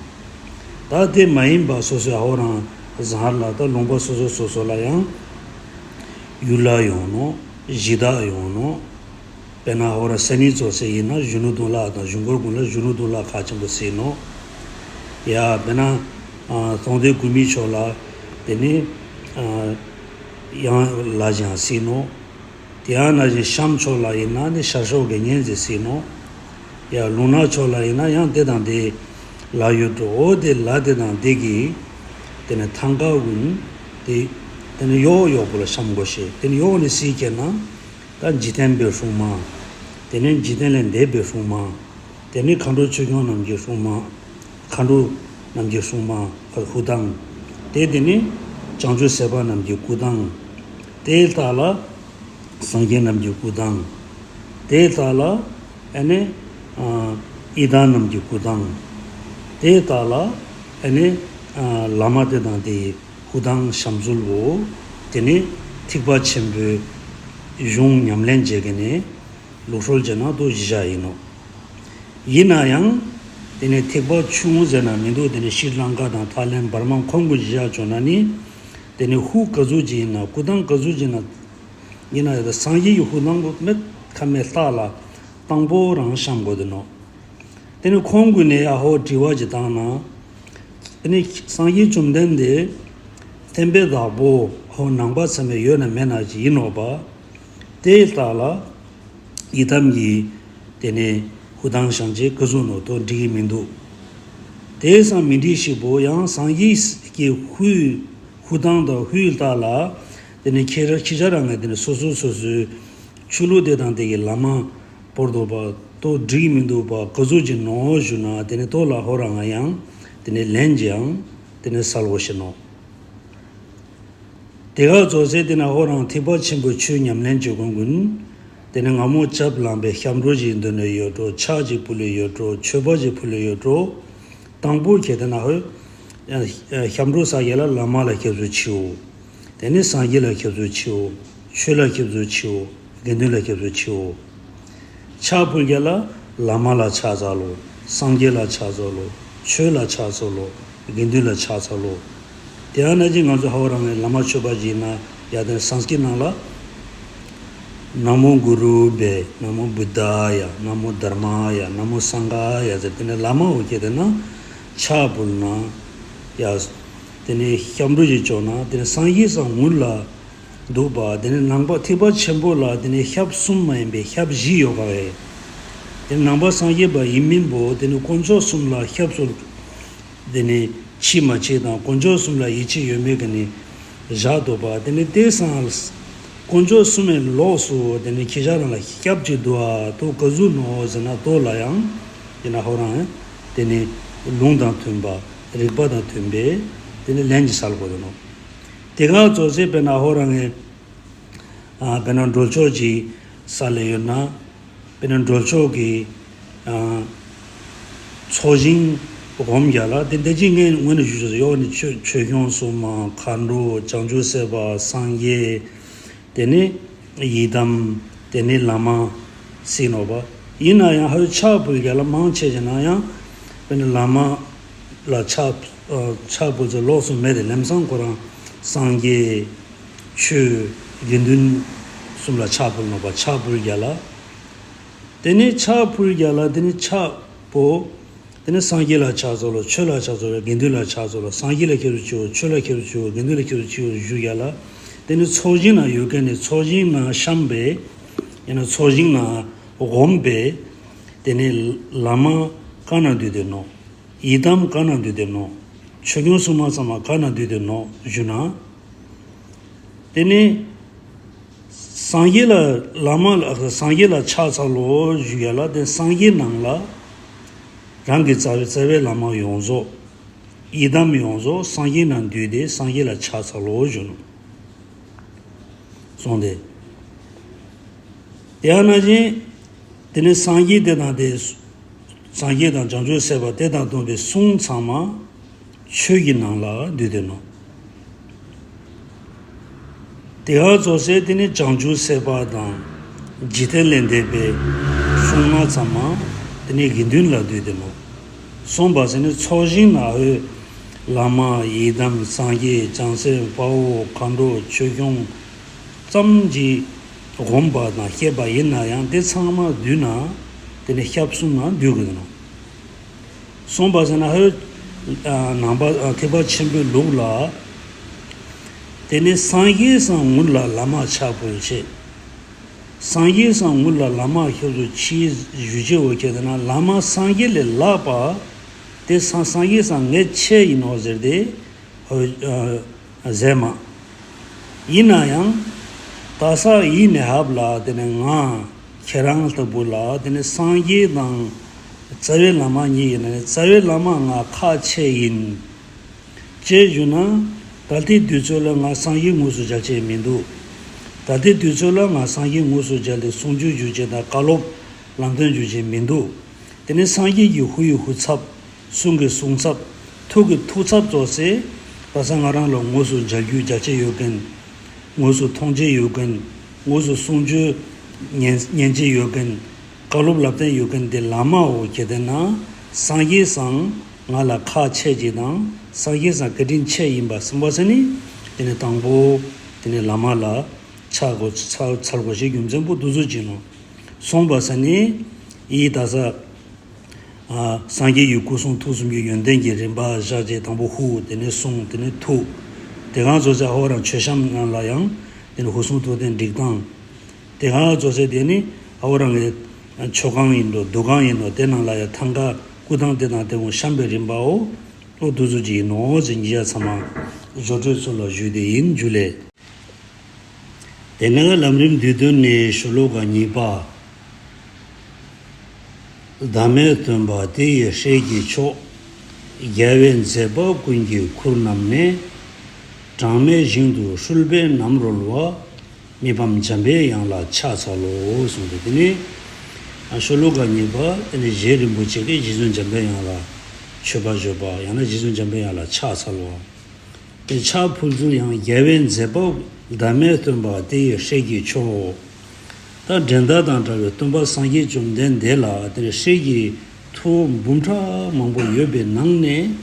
ད་དེ་མ་ཡིན་པ་སོ་སོའི་ཨ་ཧོ་རང་ཟངས་ལ་ད་ལུང་པ་སོ་སོ་སོ་སོ་ལ་ཡང་ཡུལ་ལྷ་ཡོང་ནོ། གཞི་བདག་ཡོང་ནོ། དཔེར་ན་ཨ་ཧོ་ར་སེ་ནི་ཙོ་སེ་ཡིན་ན་གཞོན་ནུ་གདུང་ལྷ་དང་གཞུང་སྐོར་ཀུན་ལ་གཞོན་ནུ་གདུང་ལྷ་ཁག་ཆེན་པོ་སྲིད་ནོ། ཡ་དཔེར་ན་ཨ་གདོང་སྡེ་ཀུ་མི་ཕྱོགས་ལ་དེ་ནི་ཨ་ཡང་ལ་ཞང་སྲིད་ནོ། དེ་ཡང་ན་བཞིན་གཤམ་ཕྱོགས་ལ་ཡིན་ན་ནི་ཤར་ཕྱོགས་དགེ་བསྙེན་ཟེར་སྲིད་ནོ། ཡ་ལུང་ནག་ཕྱོགས་ལ་ཡིན་ན་ཡང་དེ་དང་དེ་ལ་ཡོད་འགྲོ། འོ་དེ་ལ་དེ་དང་དེ་གི་དེ་ནི་ཐང་ག་ཀུན་དེ་དེ་ནི་གཡོག་གཡོག་པོ་ལ་བཤམས་དགོས་ཤེས། དེ་ནི་གཡོག་ནི་སྲིད་ཁྱེར་ན་ད་འཇིག་རྟེན་པའི་སྲུང་མ། དེ་ནི་འཇིག་རྟེན་ལས་འདས་པའི་སྲུང་མ། དེ་ནི་མཁའ་འགྲོ་ཆོས་སྐྱོང་རྣམས་ཀྱི་སྲུང་མ། མཁའ་འགྲོ་རྣམས་ཀྱི་སྲུང་མ་ཧུ་ཐང་། དེ་དེ་ནི་བྱང་ཆུབ་སེམས་དཔའ་རྣམས་ཀྱི་སྐུ་ཐང་། དེའི་ལྟག་ལ་སངས་རྒྱས་རྣམས་ཀྱི་སྐུ་ཐང་། དེའི་ལྟག་ལ་ཨ་ནི་ཨ་ཡི་དམ་རྣམས་ཀྱི་སྐུ་ཐང་། དེའི་ལྟག་ལ་ཨ་ནི་ཨ་བླ་མ་དེ་དང་དེའི་སྐུ་ཐང་བཤམས་ཚུལ་བོ། དེ་ནི་ཐེག་པ་ཆེན་པོའི་གཞུང་ཉམས་ལེན་བྱེད་མཁན་ནི་ལུགས་སྲོལ་བྱས་ན་ཏོ་གཞི་བཞག་ཡིན་ནོ། ཡིན་ན་ཡང་དེ་ནི་ཐེག་པ་ཆུང་ཟེར་ན་མི་འདུག། དེ་ནི་ཤྲི་ལང་ཀ་དང་ཐའི་ལེན་འབར་མ་ཁོང་གི་གཞི་བཞག་བྱུང་ན་ནི། དེ་ནི་ཧུ་ག་ཟུག་ཅིག་ཡིན་ན་སྐུ་ཐང་ག་ཟུག་ཅིག་ཡིན་ན། ཡིན་ན་ཡང་སངས་རྒྱས་ཀྱི་ཧུ་ཐང་པོ་མེད་ཁ་མེད་ལྟག་ལ་དང་པོ་རང་བཤམས་དགོས་དེ་ནོ། དེ་ནི་ཁོང་ཀུན་ནས་ཨ་ཧོ་དྲི་བ་ཅིག་བཏང་ན། དེ་ནི་སངས་རྒྱས་བཅོམ་ལྡན་འདས་བསྟན་པའི་བདག་པོ་ཧོ་ནང་པ་ཚང་མས་ཡོད་ན་མེད་ན་ཅིག་ཡིན་ནོ་པ། དེའི་ལྟག་ལ་ ཡི་དམ་གྱི་དེ་ནས་ཧུར་ཐག་བཞེངས་བྱས་ག་ཟུག་ནོ་དོ་འགྲིག་གི་མི་འདུག་དེ་སང་མི་འགྲིག་ཞིག་པོ་ཡང་སངས་རྒྱས་ཀྱི་ཧུར་ཧུར་ཐག་དང་ཧུར་ཐག་ལ་དེ་ནས་ཁྱེད་ར་ཁྱེད་ཅག་རང་ངས་དེ་ནས་སོ་སོ་སོ་སོའི་ཆོས་ལུགས་དེ་དང་དེ་གི་བླ་མ་བོར་དོ་པ་དོ་འགྲིག་མི་འདུག་པ་ག་ཟུག་ཅིག་ནོ་ཞུ་ན་དེ་ནས་དོ་ལ་ཧོ་རང་ང་ཡང་དེ་ནས་ལན་ཅི་ཡང་དེ་ནས་སལ་བོ་ཞིག་ནོ། དེ་ག་ཙོགས་ཟེར་དེ་ན་ཧོ་རང་ཐེག་པ་ཆེན་པོའི་ཆོས་ཉམས་ལེན་བྱེད་མཁན་ཀུན། དེ་ནས་སྔ་མོ་ལྕགས་ལངས་པའི་སྐྱབས་འགྲོ་ཞིག་འདོན་ནས་ཡོད་འགྲོ། ཕྱག་ཅིག་ཕུལ་ལས་ཡོད་འགྲོ། མཆོད་པ་ཅིག་ཕུལ་ལས་ཡོད་འགྲོ། དང་པོ་ཁྱེད་དེ་ན་ཧོ། སྐྱབས་འགྲོ་ས་ཡ་ལ་བླ་མ་ལ་སྐྱབས་སུ་མཆིའོ། དེ་ནས་སངས་རྒྱས་ལ་སྐྱབས་སུ་མཆིའོ། ཆོས་ལ་སྐྱབས་སུ་མཆིའོ། དགེ་འདུན་ལ་སྐྱབས་སུ་མཆིའོ། ཕྱག་ཕུལ་རྒྱ་ལ་བླ་མ་ལ་ཕྱག་འཚལ་ལོ། སངས་རྒྱས་ལ་ཕྱག་འཚལ་ལོ། ཆོས་ལ་ཕྱག་འཚལ་ལོ། དགེ་འདུན་ལ་ཕྱག་འཚལ་ལོ། དེ་ཡང་ན་ཅིག་ང་ཚོ་ཧ་བ་རང་ནས་བླ་མ་མཆོད་པ་ཞིག་ན་ཡ་དེ་སངས་རྒྱས་ནང་ལ། ན་མོ་གུ་རུ་བྷེ། ན་མོ་བུདྡྷ་ཡ། ན་མོ་དྷརྨ་ཡ། ན་མོ་སངྒྷ་ཡ་ཟེར་དེ་ནས་བླ་མ་འོ་ཁྱེད་དེ་ན་ཕྱག་ཕུལ་ན་ཡ། དེ་ནས་སྐྱབས་འགྲོ་ཞིག་བཅོ་ན་དེ་ནས་སངས་རྒྱས་སང་ངུ་ལ། འདུག་པ། དེ་ནི་ནང་པ་ཐེག་པ་ཆེན་པོ་ལ་དེ་ནི་ཞབས་གསུམ་མ་ཡིན་པའི་ཞབས་བཞི་ཡོད་པ་རེད། དེ་ནི་ནང་པ་སངས་རྒྱས་པ་ཡིན་མིན་པོ་དེ་ནི་དཀོན་མཆོག་གསུམ་ལ་ཞབས་སུ་དེ་ནི་མཆི་མ་མཆི་དང་དཀོན་མཆོག་གསུམ་ལ་ཡིད་ཆེས་ཡོད་མེད་ཀྱི་ནི་བཞག་འདུག་པ། དེ་ནི་དེ་སང་དཀོན་མཆོག་གསུམ་མའི་ལོགས་སུ་དེ་ནི་ཁྱེད་ཅག་རང་ལ་ཞབས་ཀྱི་འདུག་ཨ་དོ་ག་ཟུག་ནོ་ཟེར་ན་དོ་ལ་ཡང་དེ་ན་ཧོ་རང་དེ་ནི་ལུང་དང་མཐུན་པ་རིགས་པ་དང་མཐུན་པའི་དེ་ནི་ལན་གྱི་སལ་དགོས་དེ་ནོ། དེ་ག་ཙོགས་ཟེར་དཔེར་ན་ཧོ་རང་ངས། ཨ་དཔེར་ན་འགྲོ་ཆོག་ཅིག་ས་ལ་ཡོད་ན། དཔེར་ན་འགྲོ་ཆོག་གི། ཨ་ཚོགས་ཞིང་སྒོམ་རྒྱག་ལ་དེ་འདི་ཅིག་ངས་ངོས་ནས་ཞུ་ཆོག་ཡོག་ནི་ཆོས་ཆོས་སྐྱོང་སྲུང་མ་མཁའ་འགྲོ་བྱང་ཆུབ་སེམས་དཔའ་སངས་རྒྱས། དེ་ནས་ཡི་དམ། དེ་ནས་བླ་མ་ཟེར་ནོ་པ། ཡིན་ན་ཡང་ཧ་ལུ་ཕྱག་ཕུལ་རྒྱག་ལ་མང་ཆེ་ཆེ་ན་ཡང་དཔེར་ན་བླ་མ། ལ་ཕྱག་ཕྱག་ཕུལ་ཚེ་ལོགས་སུ་མེད་དེ་ལམ་སང་ཁོ་རང་སངས་རྒྱས། ཆོས། དགེ་འདུན་གསུམ་ལ་ཕྱག་ཕུལ་ནོ་པ་ཕྱག་ཕུལ་རྒྱ་ལ། དེ་ནས་ཕྱག་ཕུལ་རྒྱ་ལ་དེ་ནས་ཕྱག་པོ། དེ་ནས་སངས་རྒྱས་ལ་ཕྱག་འཚལ་ལོ། ཆོས་ལ་ཕྱག་འཚལ་ལོ། དགེ་འདུན་ལ་ཕྱག་འཚལ་ལོ། སངས་རྒྱས་ལ་ཁྱེད་ཚོ་མཆིའོ། ཆོས་ལ་ཁྱེད་ཚོ་མཆིའོ། དགེ་འདུན་ལ་ཁྱེད་ཚོ་མཆིའོ་ཞུ་རྒྱ་ལ། དེ་ནས་ཚོགས་ཞིང་ན་ཡོད་མཁན་ནི་ཚོགས་ཞིང་ན་བཤམས་པའི། ཡང་ན་ཚོགས་ཞིང་ན་སྒོམ་པའི། དེ་ནས་བླ་མ་ག་ན་འདུས་ཏེ་ནོ། ཡི་དམ་ག་ན་འདུས་ཏེ་ནོ། ཆོས་སྐྱོང་སྲུང་མ་ཚང་མ་ག་ན་འདུས་ཏེ་ནོ་ཞུ་ན། དེ་ནི། སངས་རྒྱས་ལ་བླ་མ་ལ་སངས་རྒྱས་ལ་ཕྱག་འཚལ་ལོ་ཞུ་ཡ་ལ་དེ་སངས་རྒྱས་ནང་ལ། རང་གི་རྩ་བའི་རྩ་བའི་བླ་མ་ཡོངས་རྫོགས། ཡི་དམ་ཡོངས་རྫོགས་སངས་རྒྱས་ནང་འདུས་ཏེ་སངས་རྒྱས་ལ་ཕྱག་འཚལ་ལོ་ཞུ་ནོ། གསུངས་ཏེ། དེ་ཡང་ན་ཅིག་དེ་ནི་སངས་རྒྱས་དེ་དང་དེ། སངས་རྒྱས་དང་བྱང་ཆུབ་སེམས་དཔའ་དེ་དང་བསྡོམས་པའི་གསུང་ཚང་མ་ཆོས་ཀྱི་ནང་ལ་འདུས་ཏེ་ནོ། དེ་ག་ཙོགས་ཟེར་དེ་ནི་བྱང་ཆུབ་སེམས་དཔའ་དང་འཇིག་རྟེན་ལས་འདས་པའི་གསུང་ངག་ཚང་མ་དེ་ནི་དགེ་འདུན་ལ་འདུས་ཏེ་ནོ། གསུངས་པ་ཟེར་ནི་ཚོགས་ཞིང་ན་འོད། བླ་མ་ཡི་དམ་སངས་རྒྱས་བྱང་སེམས་དཔའ་བོ་མཁའ་འགྲོ་ཆོས་སྐྱོང་། ཙམ་གྱིས་སྒོམ་པ་དང་བཤད་པ་ཡིན་ན་ཡང་དེ་ཚང་མ་བསྡུས་ན་དེ་ནི་ཞབས་གསུམ་ན་འདུས་དགོས་ནོ། གསུངས་པ་ཟེར་ན་ཧོ། ནང་པ་ཐེག་པ་ཆེན་པོའི་ལུགས་ལ། དེ་ནི་སངས་རྒྱས་སང་ངུ་ལ་བླ་མ་ཕྱག་ཕུལ་བྱེད། སངས་རྒྱས་སང་ངུ་ལ་བླ་མ་ཞབས་སུ་མཆི་ཞུ་བྱེད་འོ་ཁྱེད་དེ་ན་བླ་མ་སངས་རྒྱས་ལས་ལྷག་པ། དེ་སང་སངས་རྒྱས་སང་ངས་ཆེ་ཡིན་ནོ་ཟེར་ཏེ། ཟེར་མ། ཡིན་ན་ཡང་། ད་ས་ཡིན་ནི་ཧབ་ལ་དེ་ནས་ང་ཁྱེད་རང་ལྟ་བུ་ལ་དེ་ནས་སངས་རྒྱས་དང་རྩ་བའི་བླ་མ་གཉིས་ཡིན་ན་ནི་རྩ་བའི་བླ་མ་ང་ཁག་ཆེ་ཡིན། ཅེས་ཞུ་ན། ད་ལྟའི་དུས་ཚོད་ལ་ང་སངས་རྒྱས་དངོས་སུ་མཇལ་ཆེད་མི་འདུག་ད་ལྟའི་དུས་ཚོད་ལ་ང་སངས་རྒྱས་དངོས་སུ་མཇལ་ཏེ་གསུང་ཆོས་ཞུ་ཆེད་དང་བཀའ་སློབ་ལམ་སྟོན་ཞུ་ཆེད་མི་འདུག་དེ་ནས་སངས་རྒྱས་ཀྱི་ཧུ་ཡི་ཧུ་ཚབ། གསུང་གི་གསུང་ཚབ། ཐུགས་ཀྱི་ཐུགས་ཚབ་ཙོགས་སེ། ད་ས་ང་རང་ལ་དངོས་སུ་མཇལ་རྒྱུ་མཇལ་ཆེད་ཡོད་མཁན། དངོས་སུ་མཐོང་ཆེད་ཡོད་མཁན། དངོས་སུ་གསུང་ཆོས་ཉན་ཉན་ཆེད་ཡོད་མཁན། བཀའ་སློབ་ལབ་སྟེ་ཡོད་མཁན་དེ་བླ་མའོ་ཁྱེད་དེ་ན་སངས་རྒྱས་སང་ང་ལ་ཁག་ཆེ་ཅིག་དང་སངས་རྒྱས་སང་བཀའ་དྲིན་ཆེ་ཡིན་པ་གསུངས་པ་ཟེར་ནི། དེ་ནས་དང་པོ་དེ་ནས་བླ་མ་ལ་ཕྱག་དགོས་ཚར་ཚར་དགོས་ཞེས་རྒྱུ་མཚན་པོ་འདུ་འཛོ་བྱིན་ནོ། གསུངས་པ་ཟེར་ནི། ཡིད་ད་ས། སངས་རྒྱས་ཀྱི་སྐུ་གསུང་ཐུགས་གསུམ་གྱི་ཡོན་ཏན་གྱི་རིམ་པ་བཞག་རྗེས་དང་པོ་ཧུ་དེ་ནས་གསུང་དེ་ནས་ཐུགས། དེ་གང་ཚོ་ཚ་ཧོ་རང་མཆོད་བཤམས་ནང་ལ་ཡང་དེ་ནས་ཧུ་གསུང་ཐུགས་རྟེན་སྒྲིག་སྟངས། དེ་གང་ཚོ་ཚ་དེ་ནི་ ཨ་བོ་རང་གི་མཆོད་ཁང་ཡིན་འགྲོ། འདུ་ཁང་ཡིན་འགྲོ། དེ་ནང་ལ་ཡ་ཐང་ཀ་སྐུ་ཐང་དེ་དང་དེ་འོང་བཤམས་པའི་རིམ་པའོ། ཨོ་དུ་ཚོད་ཅིག་ཡིན་ནོ་ཟེར་ཉིད་ཡ་ཚང་མ་བཟོ་གྲོས་ཚོ་ལ་ཞུས་ཏེ་ཡིན། ཇུ་ལེ། དེ་ནས་ལམ་རིམ་བསྡུས་དོན་ནི་ཤོ་ལོ་ཀ་གཉིས་པ། བདག་མེད་སྟོན་པ་དེ་ཡི་སྲས་ཀྱི་མཆོག། རྒྱལ་བའི་མཛད་པ་ཀུན་གྱི་ཁུར་བསྣམས་ནས། གྲངས་མེད་ཞིང་དུ་སྤྲུལ་པའི་རྣམ་རོལ་བ། མི་ཕམ་འཇམ་པའི་དབྱངས་ལ་ཕྱག་འཚལ་ལོ། གསུངས་ཏེ། དེ་ནས་ཤོ་ལོ་ཀ་གཉིས་པ་དེ་ནས་རྗེ་རིན་པོ་ཆེ་གིས་རྗེ་བཙུན་འཇམ་པའི་དབྱངས་ལ་མཆོད་པ་བརྗོད་པ། ཡང་ན་རྗེ་བཙུན་འཇམ་པའི་དབྱངས་ལ་ཕྱག་འཚལ་བ། དེ་ཕྱག་ཕུལ་ཚུལ་ཡང་རྒྱལ་བའི་མཛད་པ་བདག་མེད་སྟོན་པ་དེ་ཡི་སྲས་ཀྱི་མཆོག། ད་འགྲན་ཟླ་དང་བྲལ་བའི་སྟོན་པ་སངས་རྒྱས་བཅོམ་ལྡན་འདས་ལ་དེ་ནས་སྲས་ཀྱི་ཐུ་བོ་འབུམ་ཕྲག་མང་པོ་ཡོད་པའི་ནང་ནས།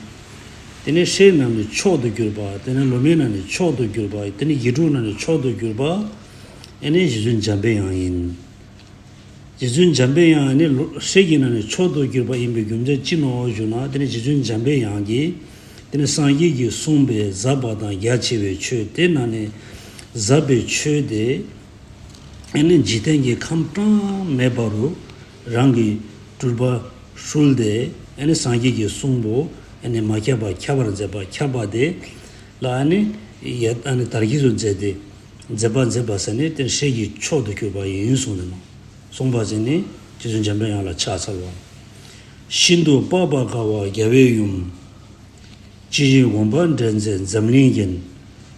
དེ་ནས་སྲས་རྣམས་ནི་མཆོག་ཏུ་གྱུར་པ། དེ་ནས་སློབ་མའི་ནང་ནས་མཆོག་ཏུ་གྱུར་པ། དེ་ནས་ཡིད་འཕྲོག་ནང་ནས་མཆོག་ཏུ་གྱུར་པ། ཨེ་ནས་རྗེ་བཙུན་འཇམ་པའི་དབྱངས་ཡིན། རྗེ་བཙུན་འཇམ་པའི་དབྱངས་ནི་ལོ་སྲས་ཀྱི་ནང་ནས་མཆོག་ཏུ་གྱུར་པ་ཡིན་པའི་རྒྱུ་མཚན་ཅི་ནོ་ཞུ་ན། དེ་ནི་རྗེ་བཙུན་འཇམ་པའི་དབྱངས་ཀྱིས་དེ་ནི་སངས་རྒྱས་ཀྱིས་གསུངས་པའི་ཟབ་པ་དང་རྒྱ་ཆེ་བའི་ཆོས་དེ་ནང་ནས་ཟབ་པའི་ཆོས་དེ་ཨེ་ནི་འཇིག་རྟེན་གྱི་ཁམས་གྲངས་མེད་པ་རུ་རང་གི་སྤྲུལ་པ་སྤྲུལ་ཏེ། ཨེ་ནི་སངས་རྒྱས་ཀྱིས་གསུངས་པོ་ཨེ་ནི་མ་ཁྱབ་པ་ཁྱབ་པར་མཛད་པ། ཁྱབ་པ་དེ་ལ་ཨེ་ནི་ཡ་ཨེ་ནི་དར་རྒྱས་སུ་མཛད་དེ། མཛད་པ་མཛད་པ་ཟེར་ནས་དེ་སྲས་ཀྱི་མཆོག་ཏུ་གྱུར་པ་ཡིན་གསུངས་ནས་ནོ། གསུངས་པ་ཟེར་ནས་རྗེ་བཙུན་འཇམ་པའི་དབྱངས་ལ་ཕྱག་འཚལ་བ། ཤིན་ཏུ་འཕགས་པ་དཀའ་བ་རྒྱལ་བའི་ཡུམ། ཇི་བཞིན་དགོངས་པ་འགྲེལ་མཛད་འཛམ་གླིང་རྒྱན།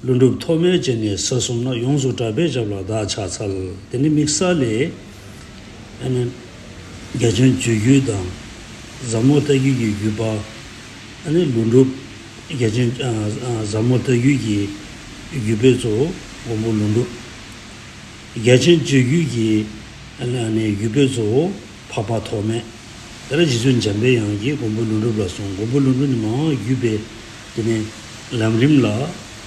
ལྷུན་གྲུབ་ཐོགས་མེད་ཅན་ནི་ས་གསུམ་ན། ཡོངས་སུ་གྲགས་པའི་ཞབས་ལ་བདག་ཕྱག་འཚལ། དེ་ནི་དམིགས་བསལ་ལས་ཨ་ནི་རྒྱ་ཆེན་སྤྱོད་བརྒྱུད་དང་ཟབ་མོ་ལྟ་བརྒྱུད་ཀྱི་བརྒྱུད་པ། ཨ་ནི་ལྷུན་གྲུབ། རྒྱ་ཆེན་ཨ་ཨ་ཟབ་མོ་ལྟ་བརྒྱུད་ཀྱི་བརྒྱུད་པའི་གཙོ་བོ་མགོན་པོ་ཀླུ་སྒྲུབ། རྒྱ་ཆེན་སྤྱོད་བརྒྱུད་ཀྱི་ཨ་ནི་བརྒྱུད་པའི་གཙོ་བོ་འཕགས་པ་ཐོགས་མེད། དེ་ལ་རྗེ་བཙུན་འཇམ་པའི་དབྱངས་ཀྱིས་མགོན་པོ་ཀླུ་སྒྲུབ་ལ་གསུངས། མགོན་པོ་ཀླུ་སྒྲུབ་ནི་མ་འོངས་བརྒྱུད་པའི་དེ་ནི་ལམ་རིམ་ལ་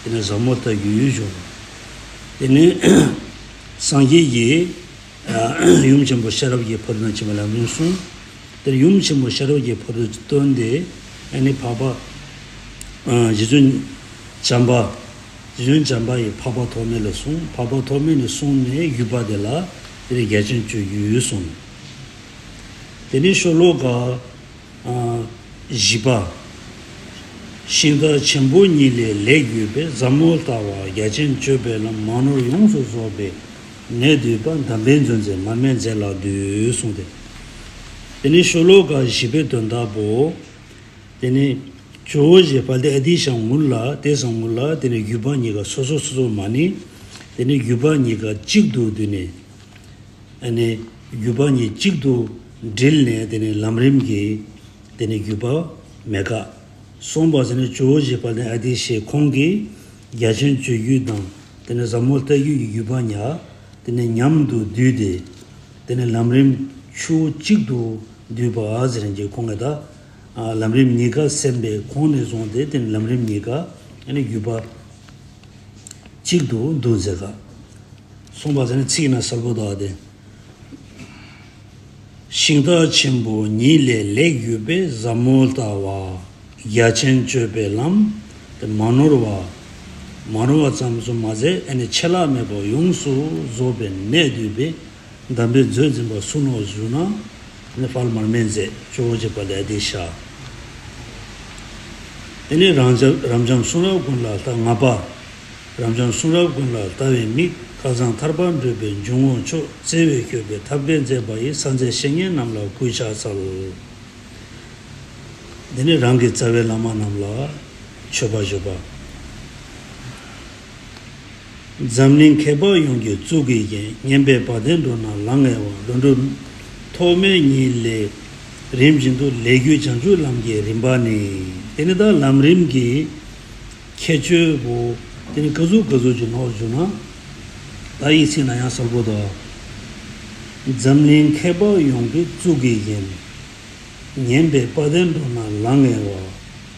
དེ་ནི་ཟབ་མོ་ལྟ་བརྒྱུད་བྱུང་། དེ་ནི་སངས་རྒྱས་ཀྱིས་ཡུམ་ཆེན་པོ་ཤེས་རབ་ཀྱི་ཕ་རོལ་ཏུ་ཕྱིན་པའི་ལམ་རིམ་གསུངས། དེར་ཡུམ་ཆེན་པོ་ཤེས་རབ་ཀྱི་ཕ་རོལ་ཏུ་སྟོན་ཏེ། ཨ་ནི་འཕགས་པ་ཨ་རྗེ་བཙུན་བྱམས་པ། རྗེ་བཙུན་བྱམས་པ་ཡིས་འཕགས་པ་ཐོགས་མེད་ལ་གསུངས། འཕགས་པ་ཐོགས་མེད་ནས་གསུངས་ནས་བརྒྱུད་པ་དེ་ལ་དེ་ནི་རྒྱ་ཆེན་སྤྱོད་བརྒྱུད་གསུངས། དེ་ནི་ཤོ་ལོ་ཀ་ཨ་བཞི་པ། ཤིང་རྟ་ཆེན་པོ་གཉིས་ལས་ལེགས་བརྒྱུད་པའི། ཟབ་མོ་ལྟ་བ་རྒྱ་ཆེན་སྤྱོད་པའི་ལམ། མ་ནོར་ཡོངས་སུ་རྫོགས་པའི་གནད་བསྡུས་པ། གདམས་པའི་མཛོད་འཛིན་མར་མེ་མཛད་ལ་འདུད་གསུངས་ཏེ། དེ་ནི་ཤོ་ལོ་ཀ་བཞི་པའི་དོན་དག་པོ། དེ་ནི་ཇོ་བོ་རྗེ་དཔལ་ལྡན་ཨ་ཏི་ཤ་ངུར་ལ་དེ་སང་ངུར་ལ་དེ་ནི་བརྒྱུད་པ་གཉིས་ཀ་སོ་སོ་སོ་སོ་མ་ནི། དེ་ནི་བརྒྱུད་པ་གཉིས་ཀ་གཅིག་ཏུ་བསྡུས་ནས། ཨ་ནི་བརྒྱུད་པ་གཉིས་གཅིག་ཏུ་དྲིལ་ནས་དེ་ནི་ལམ་རིམ་གྱི་དེ་ནི་བརྒྱུད་པ་མེད་ཀ་གསུངས་པ་ཟེར་ནས། ཇོ་བོ་རྗེ་དཔལ་ལྡན་ཨ་ཏི་ཤའི་ཁོང་གིས་རྒྱ་ཆེན་སྤྱོད་བརྒྱུད་དང་དེ་ནི་ཟབ་མོ་ལྟ་བརྒྱུད་ཀྱི་བརྒྱུད་པ་གཉིས་དེ་ནི་མཉམ་དུ་བསྡུས་ཏེ། དེ་ནི་ལམ་རིམ་ཆུ་བོ་གཅིག་ཏུ་བསྡུས་པ་ཟེར་གྱི་ཁོང་གིས་ད་ཨ་ལམ་རིམ་གཉིས་ཀ་གསན་པའི་ཁོང་ནས་བཟུང་སྟེ། དེ་ནི་ལམ་རིམ་གཉིས་ཀ་ཨ་ནི་བརྒྱུད་པ་གཅིག་ཏུ་བསྡུ་མཛད་ཀ་གསུངས་པ་ཟེར་ནས་ཚིག་ན་གསལ་པོ་འདུག་སྟེ། ཤིང་རྟ་ཆེན་པོ་གཉིས་ལས་ལེགས་བརྒྱུད་པའི། ཟབ་མོ་ལྟ་བ་རྒྱ་ཆེན་སྤྱོད་པའི་ལམ། དེ་མ་ནོར་བ། མ་ནོར་བ་ཙམ་དུ་མ་ཟད་ཨ་ནི་ཆད་ལྷག་མེད་པར་ཡོངས་སུ་རྫོགས་པའི་གནད་བསྡུས་པའི་གདམས་པའི་མཛོད་འཛིན་པ་སུ་ནོ་ཞུ་ན། ཨ་ནི་དཔལ་མར་མེ་མཛད་ཇོ་བོ་རྗེ་དཔལ་ལྡན་ཨ་ཏི་ཤ། དེ་ནས་རབ་འབྱམས་རབ་འབྱམས་གསུང་རབ་ཀུན་ལ་ལྟ། ལྔ་པ། རབ་འབྱམས་གསུང་རབ་ཀུན་ལ་ལྟ་བའི་མིག། སྐལ་བཟང་ཐར་པ་འགྲུབ་པའི་འཇུག་ངོགས་མཆོག། བརྩེ་བས་བསྐྱོད་པའི་ཐབས་མཁས་མཛད་པ་ཡི། ས་མཛད་བཤེས་གཉེན་རྣམས་ལ་གུས་ཕྱག་འཚལ། འདི་ནི་རང་གི་རྩ་བའི་བླ་མ་རྣམས་ལ་མཆོད་པ་ཞུ་བ། འཛམ་གླིང་མཁས་པ་ཡོངས་ཀྱི་གཙུག་གི་རྒྱན། སྙན་པའི་བ་དན་སྒྲོགས་ན་ལང་ངེ་བ། ཀླུ་སྒྲུབ་ཐོགས་མེད་ཉིད་ལས་རིམ་བཞིན་དུ། ལས་རྒྱུད་བྱང་ཆུབ་ལམ་གྱི་རིམ་པ་ནི། དེ་ནི་ད་ལམ་རིམ་གྱི་ཁྱད་ཆོས་པོ་དེ་ནི་ག་ཟུག་ག་ཟུག་ཅིག་ནོ་ཞུ་ན། ད་ཡིག་ཚིག་ན་ཡང་གསལ་པོ་འདུག་འཛམ་གླིང་མཁས་པ་ཡོངས་ཀྱི་གཙུག་གི་རྒྱན། སྙན་པའི་བ་དན་སྒྲོགས་ན་ལང་ངེ་བ།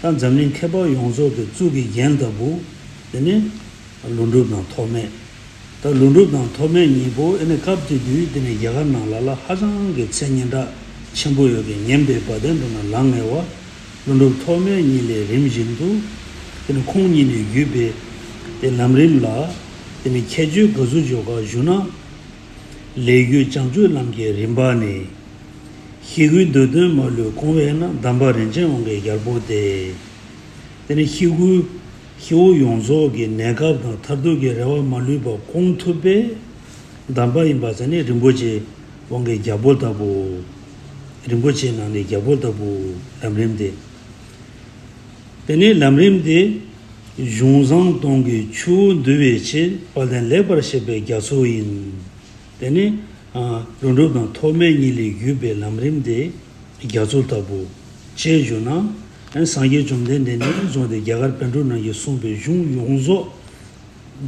ད་འཛམ་གླིང་མཁས་པ་ཡོངས་རྫོགས་ཀྱི་གཙུག་གི་རྒྱན་ལྟ་བུ་དེ་ནི་ཀླུ་སྒྲུབ་དང་ཐོགས་མེད། ད་ཀླུ་སྒྲུབ་དང་ཐོགས་མེད་གཉིས་པོ་ཨེ་ནི་སྐབས་དེ་དུས་དེ་ནི་རྒྱ་གར་ནང་ལ་ལ་ཧ་ཅང་གི་མཚན་སྙན་གྲགས་ཆེན་པོ་ཡོད་པའི་སྙན་པའི་བ་དན་སྒྲོགས་ན་ལང་ངེ་བ། ཀླུ་སྒྲུབ་ཐོགས་མེད་གཉིས་ལས་རིམ་བཞིན་དུ། དེ་ནི་ཁོང་གཉིས་ནས་བརྒྱུད་པའི་དེ་ལམ་རིམ་ལ་དེ་ནི་ཁྱད་ཆོས་ག་ཟུག་ཡོད་ག་ཞུ་ན། ལས་རྒྱུ་བྱང་ཆུབ་ལམ་གྱི་རིམ་པ་ནི། ཤེས་དགུའི་འདོད་དོན་མ་ལུས་སྐོང་བས་ན། གདམས་པ་རིན་ཆེན་དབང་གི་རྒྱལ་པོ་སྟེ། དེ་ནི་ཤེས་དགུ། ཤེས་བོ་ཡོངས་རྫོགས་ཀྱི་གནས་སྐབས་དང་མཐར་ཐུག་གི་རེ་བ་མ་ལུས་པ་སྐོང་ཐུབ་པའི་གདམས་པ་ཡིན་པ་ཟེར་ནི་རིན་པོ་ཆེ་དབང་གི་རྒྱལ་པོ་ལྟ་བུ། རིན་པོ་ཆེའི་ནང་ནས་རྒྱལ་པོ་ལྟ་བུ་ལམ་རིམ་སྟེ། དེ་ནས་ལམ་རིམ་དེ་གཞུང་བཟང་སྟོང་གི་ཆུ་བོ་འདུལ་བའི་ཕྱིར་དཔལ་ལྡན་ལེགས་པར་བཤད་པའི་རྒྱ་མཚོ་ཡིན། དེ་ནས་ལྷུན་གྲུབ་དང་ཐོགས་མེད་གཉིས་ལས་བརྒྱུད་པའི་ལམ་རིམ་དེ་རྒྱ་མཚོ་ལྟ་བུ། ཅེས་བརྗོད་ན། སངས་རྒྱས་བཅོམ་ལྡན་འདས་ནས་བཟུང་སྟེ་རྒྱ་གར་པཎ་གྲུབ་རྣམས་ཀྱིས་གསུངས་པའི་གཞུང་ཡོངས་རྫོགས་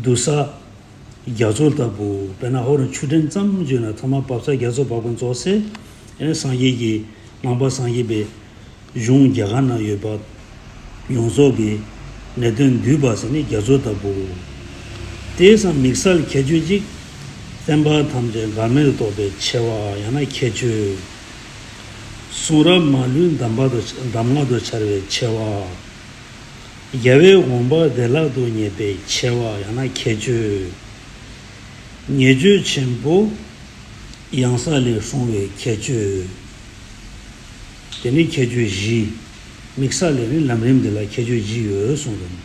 བསྡུ་ས། རྒྱ་མཚོ་ལྟ་བུ། དཔེར་ན་ཧོར་ཆུ་ཕྲན་ཙམ་བརྗོད་ན་ཐ་མ་བབས་ས་རྒྱ་མཚོ་བབས་པ་རྫོགས་སའི། ཨེ་ནི་སངས་རྒྱས་ཀྱི་ནང་པ་སངས་རྒྱས་པའི་གཞུང་རྒྱ་གར་ན་ཡོད་པ་ཡོངས་རྫོགས་ཀྱི་གནད་དོན་བསྡུས་པ་ཟེར་ནི་རྒྱ་མཚོ་ལྟ་བུ། དེས་ན་དམིགས་བསལ་ཁྱད་ཆོས་གཅིག་བསྟན་པ་ཐམས་ཅད་འགལ་མེད་རྟོགས་པའི་ཆེ་བ་ཡང་ན་ཁྱད་ཆོས། གསུང་རབ་མ་ལུས་གདམས་པ་དུ་གདམས་ངག་ཏུ་འཆར་བའི་ཆེ་བ། རྒྱལ་བའི་དགོངས་པ་བདེ་བླག་ཏུ་ངེས་པའི་ཆེ་བ་ཡང་ན་ཁྱད་ཆོས། ཉེས་སྤྱོད་ཆེན་པོ་གཡང་ས་ལས་སྲུང་བའི་ཁྱད་ཆོས། དེ་ནི་ཁྱད་ཆོས་བཞི། དམིགས་བསལ་ལས་ནི་ལམ་རིམ་འདི་ལ་ཁྱད་ཆོས་བཞི་ཡོད་གསུངས་དོན།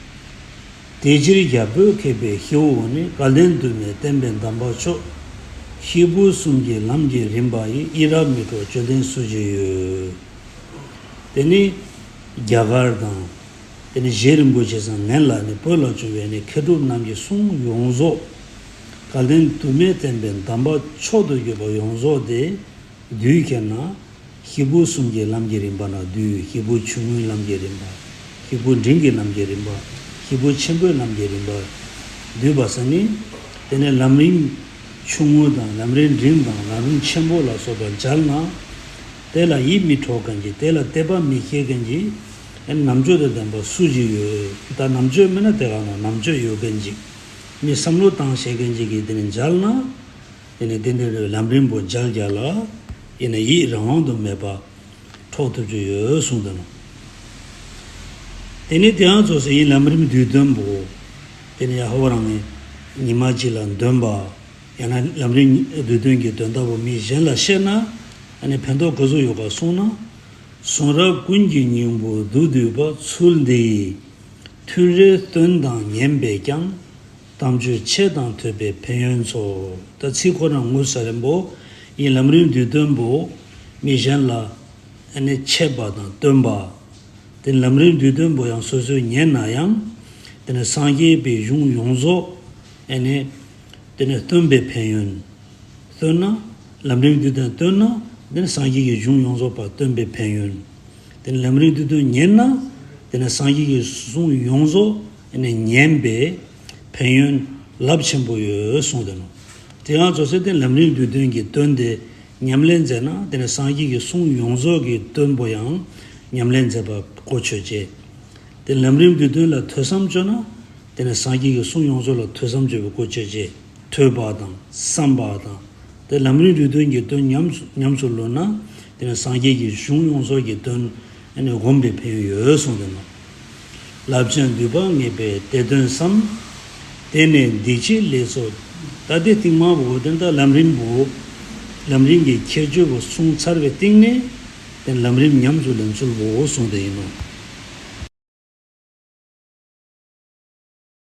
དེ་ཕྱིར་རྒྱ་བོད་མཁས་པའི་ཤེས་བོ་ནི། སྐལ་ལྡན་དུ་མས་བསྟན་པའི་གདམས་པ་མཆོག་ཤེས་བུ་གསུམ་གྱི་ལམ་གྱི་རིམ་པ་ཡི། ཡིད་རབ་མི་འཕྲོག་བཅུད་ལྡན་སུ་ཅི་ཡོད། དེ་ནི་རྒྱ་གར་དང་། དེ་ནི་རྗེ་རིན་པོ་ཆེ་སང་ངན་ལ་ནི་བོད་ལ་བྱུང་བའི་ནི་མཁས་གྲུབ་རྣམས་ཀྱི་གསུང་ཡོངས་རྫོགས། སྐལ་ལྡན་དུ་མས་བསྟན་པའི་གདམས་པ་མཆོག་ཏུ་གྱུར་པ་ཡོངས་རྫོགས་དེ་བསྡུས་ཁྱེར་ན། ཤེས་བུ་གསུམ་གྱི་ལམ་གྱི་རིམ་པ་ན་བསྡུས། ཤེས་བུ་ཆུང་ངུའི་ལམ་གྱི་རིམ་པ། ཤེས་བུ་འབྲིང་གི་ལམ་གྱི་རིམ་པ། ཤེས་བུ་ཆེན་པོའི་ལམ་གྱི་རིམ་པ། བསྡུས་པ་ཟེར་ནི། དེ་ནས་ལམ་རིམ་ཆུང་ངུ་དང་ལམ་རིམ་འབྲིང་དང་ལམ་རིམ་ཆེན་པོ་ལ་སོགས་པ་སྦྱར་ན། དེ་ལ་ཡིད་མི་འཕྲོག་མཁན་གྱི། དེ་ལ་དད་པ་མི་སྐྱེ་མཁན་གྱི། ཨེ་རྣམ་དཔྱོད་དང་ལྡན་པ་སུ་ཞིག་ཡོད། ད་རྣམ་དཔྱོད་མིན་ན་དེ་ག་ན་རྣམ་དཔྱོད་ཡོད་མཁན་ཅིག་མི་བསམ་བློ་བཏང་ཤེས་མཁན་ཅིག་གིས་དེ་ནི་སྦྱར་ན། དེ་ནི་དེ་འདྲའི་ལམ་རིམ་པོ་སྦྱར་རྒྱག་ལ། ཡིན་ན་ཡིད་རང་དབང་དུ་མེད་པ་འཕྲོག་ཐུབ་ཀྱི་ཡོད་གསུངས་དོན། དེ་ནི་དེའང་ཚོགས་སུ་ཡིན་ལམ་རིམ་བསྡུས་དོན་པོ། དེ་ནི་ཡ་ཧོ་རང་ནི་ཉི་མ་གཅིག་ལ་འདོན་པ། ཡང་ན་ལམ་རིམ་བསྡུས་དོན་གྱི་དོན་དག་པོ་མི་གཞན་ལ་བཤད་ན། ཨ་ནི་ཕན་ཐོགས་ག་ཚོད་ཡོད་ག་གསུངས་ན། གསུང་རབ་ཀུན་གྱི་སྙིང་པོ་མདོར་བསྡུས་པ། ཚུལ་འདི་ཡི་ཐུན་རེ་སྟོན་དང་ཉན་པས་ཀྱང་། དམ་ཆོས་ཆེ་དང་ཐོས་པའི་ཕན་ཡོན་ཚོགས། ད་ཚིག་ཁོ་ན་ངོ་ས་རན་པོ་ཡིན་ལམ་རིམ་བསྡུས་དོན་པོ་མི་གཞན་ལ་ཨ་ནི་འཆད་པ་དང་སྟོན་པ། དེ་ལམ་རིམ་བསྡུས་དོན་པོ་ཡང་སོ་སོས་ཉན་ན་ཡང་། དེ་ནི་སངས་རྒྱས་པའི་གཞུང་ཡོངས་རྫོགས་ཨ་ནི་དེ་ནི་སྟོན་པའི་ཕན་ཡོན། སྟོན་ན། ལམ་རིམ་བསྡུས་དོན་སྟོན་ན། དེ་ནི་སངས་རྒྱས་ཀྱི་གཞུང་ཡོངས་རྫོགས་པ་སྟོན་པའི་ཕན་ཡོན། དེ་ནི་ལམ་རིམ་བསྡུས་དོན་ཉན་ན། དེ་ནི་སངས་རྒྱས་ཀྱི་གསུང་ཡོངས་རྫོགས་ཨ་ནི་ཉན་པའི་ཕན་ཡོན་རླབས་ཆེན་པོ་ཡོད་གསུངས་དོན། དེ་ཡང་ཚོགས་སུ་དེ་ལམ་རིམ་བསྡུས་དོན་གྱི་དོན་དེ་ཉམས་ལེན་མཛད་ན། དེ་ནི་སངས་རྒྱས་ཀྱི་གསུང་ཡོངས་རྫོགས་ཀྱི་དོན་པོ་ཡང་ཉམས་ལེན་མཛད་པ་གོ་ཆོད་ཅེས། དེ་ལམ་རིམ་བསྡུས་དོན་ལ་ཐོས་བསམ་བཅོས་ན། དེ་ནི་སངས་རྒྱས་ཀྱི་གསུང་ཡོངས་རྫོགས་ལ་ཐོས་བསམ་བཅོས་པའི་གོ་ཆོད་ཅེས། ཐོས་པ་དང་བསམ་པ་དང་། དེ་ལམ་རིམ་བསྡུས་དོན་གྱི་དོན་ཉམས་སུ་ཉམས་སུ་ལོན་ན། དེ་ནི་སངས་རྒྱས་ཀྱི་གཞུང་ཡོངས་རྫོགས་ཀྱི་དོན་ཨ་ནི་སྒོམ་པའི་ཕན་ཡོན་ཡོད་གསུངས་དོན་ལ། རླབས་ཆེན་འདུས་པ་ངེས་པའི་དེ་སྟོན་བསམ། དེ་ནས་འདི་ཕྱི་ལས་ཚོགས། ད་དེ་རྟིང་མ་བོ་དེ་ད་ལམ་རིམ་བོ། ལམ་རིམ་གྱི་ཁྱད་ཆོས་བོ་གསུངས་ཚར་བའི་སྟེང་ནས། དེ་ལམ་རིམ་ཉམས་སུ་ལེན་ཚུལ་བོ་གསུངས་ཏེ་ཡིན་ནོ།